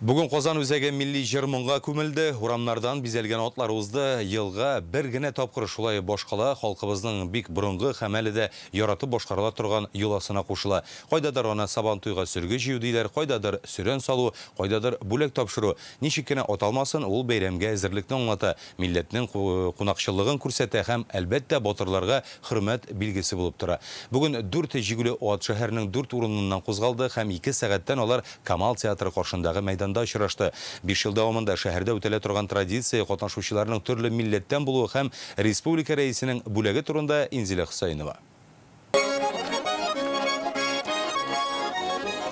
Бүген Казан үзәге милли җыр-моңга күмелде. Урамнардан бизәлгән атлар узды. Елга бер генә тапкыр шулай башкала халкыбызның бик борынгы һәм әле дә яратып башкарыла торган йоласына кушыла. Кайдадыр аны Сабантуйга сөлге җыю диләр, кайдадыр сөрән салу, кайдадыр бүләк тапшыру. Ничек кенә аталмасын, ул бәйрәмгә әзерлекне аңлата, милләтнең кунакчыллыгын күрсәтә һәм, әлбәттә, батырларга хөрмәт билгесе булып тора. Бүген дүрт җигүле ат шәһәрнең дүрт урыныннан кузгалды һәм ике сәгатьтән алар Камал театры каршындагы мәйданда очрашты. 5 ел дәвамында шәһәрдә үтәлә торган традиция, катнашучыларның төрле милләттән булуы һәм республика рәисенең бүләге турында Инзилә Хөсәенова.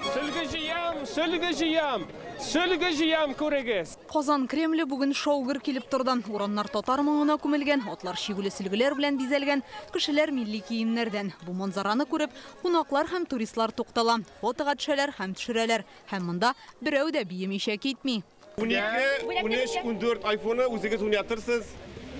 Сөлге җыям, сөлге җыям, сөлге җыям, күрегез. Казан Кремле бүген шау-гөр килеп торды. Урамнар татар моңына күмелгән, атлар чигүле сөлгеләр белән бизәлгән, кешеләр милли киемнәрдән. Бу манзараны күреп, кунаклар һәм туристлар туктала, фотога төшәләр һәм төшерәләр. Һәм монда берәү дә биемичә китми. 12, 13, 14 айфоны үзегез уйнатырсыз.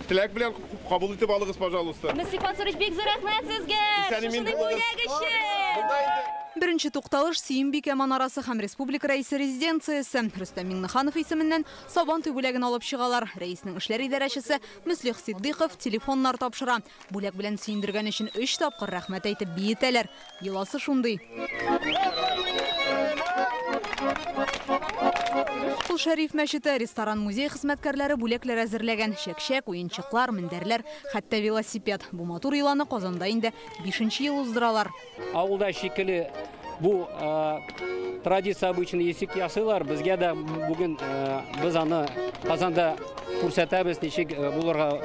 Теләк белән кабул итеп алыгыз, пожалуйста. Мөслих Мансурович, бик зур рәхмәт сезгә! Шушындый бүләк өчен! Беренче тукталыш Сөембикә манарасы һәм республика рәисе резиденциясе. Рөстәм Миңнеханов исеменнән Сабантуй бүләген алып чыгалар. Рәиснең эшләр идарәчесе Мөслих Ситдыйков телефоннар тапшыра. Бүләк белән сөендергән өчен өч тапкыр рәхмәт әйтеп биетәләр. Йоласы шундый. Кол Шәриф мәчете, ресторан-музей хезмәткәрләре бүләкләр әзерләгән. Чәкчәк, уенчыклар, мендәрләр, хәтта велосипед. Бу матур йоланы Казанда инде бишенче ел уздыралар. Авылда шикелле бу традиция обычно исек ясыйлар. Безгә дә бүген без аны Казанда күрсәтәбез, ничек булырга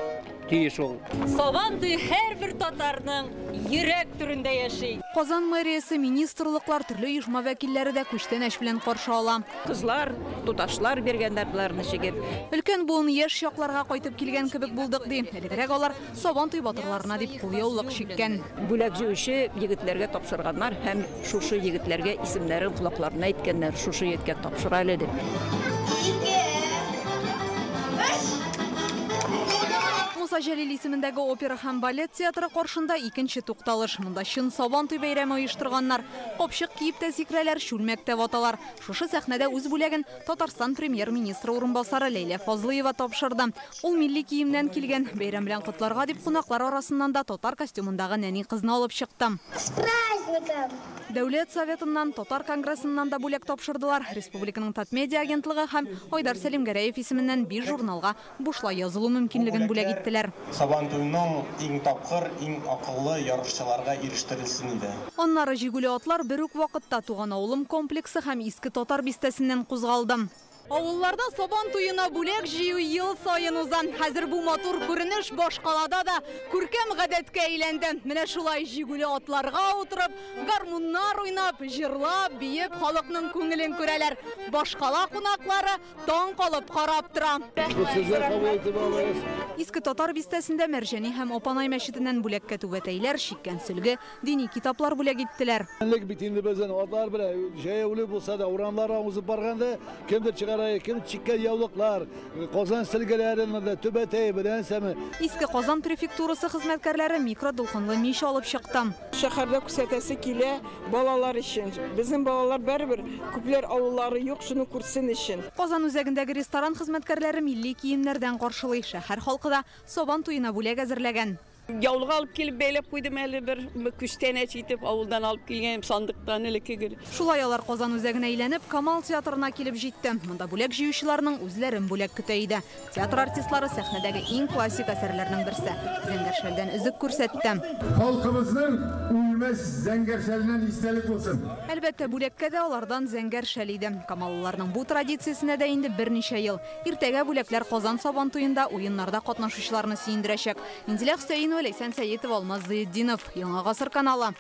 тиеш ул. Сабантуй һәрбер татарның йөрәк түрендә яши. Казан мэриясе, министрлыклар, төрле оешма вәкилләре дә күчтәнәч белән каршы ала. Кызлар, туташлар биргәннәр боларны чигеп. Өлкән буын яшь чакларга кайтып килгән кебек булдык, ди. Элегрәк алар Сабантуй батырларына дип кулъяулык чиккән. Бүләк җыючы егетләргә тапшырганнар һәм шушы егетләргә исемнәрен колакларына әйткәннәр, шушы егеткә тапшыр әле дип. Ике, өч! Муса Җәлил исемендәге опера һәм балет театры каршында икенче тукталыш. Монда чын Сабантуй бәйрәме оештырганнар. Капчык киеп тә сикерәләр, чүлмәк тә ваталар. Шушы сәхнәдә үз бүләген Татарстан премьер-министры урынбасары Ләйлә Фазлыева тапшырды. Ул милли киемнән килгән. Бәйрәм белән котларга дип кунаклар арасыннан да татар костюмындагы нәни кызны алып чыкты. С праздником! Дәүләт Советыннан, Татар конгрессыннан да бүләк тапшырдылар. Республиканың Татмедиа агентлыгы һәм Айдар Сәлимгәрәев исеменнән 5 журналга бушлай язылу мөмкинлеген бүләк иттеләр. Сабантуйның иң тапкыр, иң акыллы ярышчыларга ирештерелсен иде. Аннары җигүле атлар бер үк вакытта Туган авылым комплексы һәм Иске Татар бистәсеннән кузгалды. Авылларда Сабан туена бүләк җыю ел саен уза. Хәзер бу матур күренеш башкалада да күркәм гадәткә әйләнде. Менә шулай җигүле атларга утырып, гармуннар уйнап, җырлап, биеп халыкның күңелен күрәләр. Башкала кунаклары таң калып карап тора. Сезләр кабул итеп алыгыз. Иске Татар бистәсендә Мәрҗани һәм Апанай мәчетеннән бүләккә түбәтәйләр, чиккән сөлге, дини китаплар бүләк иттеләр. Элек бит инде безнең атлар белән җәяүле булса да урамнарга узып барганда кемдер чыгара, кем чиккән яулыклар, Казан сөлгеләре, монда түбәтәй белән сәме. Иске Казан префектурасы хезмәткәрләре микродулкынлы мич алып чыкты. Шәһәрдә күрсәтәсе килә балалар өчен. Безнең балалар барыбер күпләр авыллары юк, шуны күрсен өчен. Казан үзәгендәге ресторан хезмәткәрләре милли киемнәрдән каршылый. Шәһәр халкы да Сабан туена бүләк әзерләгән. Яулык алып килеп бәйләп куйдым әле бер күчтәнәч итеп авылдан алып килгән сандыктан элекке гел. Шулай алар Казан үзәгенә әйләнеп Камал театрына килеп җитте. Монда бүләк җыючыларның үзләрен бүләк көтә иде. Театр артистлары сәхнәдәге иң классик әсәрләрнең берсе Зәңгәр шәлдән өзек күрсәтте. Халкыбызның үлмәс зәңгәр шәленнән истәлек булсын. Әлбәттә, бүләккә дә алардан зәңгәр шәл иде. Камаллыларның бу традициясенә дә инде берничә ел. Иртәгә бүләкләр Казан Сабан туенда уеннарда катнашучыларны сөендерәчәк. Инзилә Хөсәенова, Ләйсән Сәетова, Алмаз Зыятдинов, Яңа Гасыр каналы.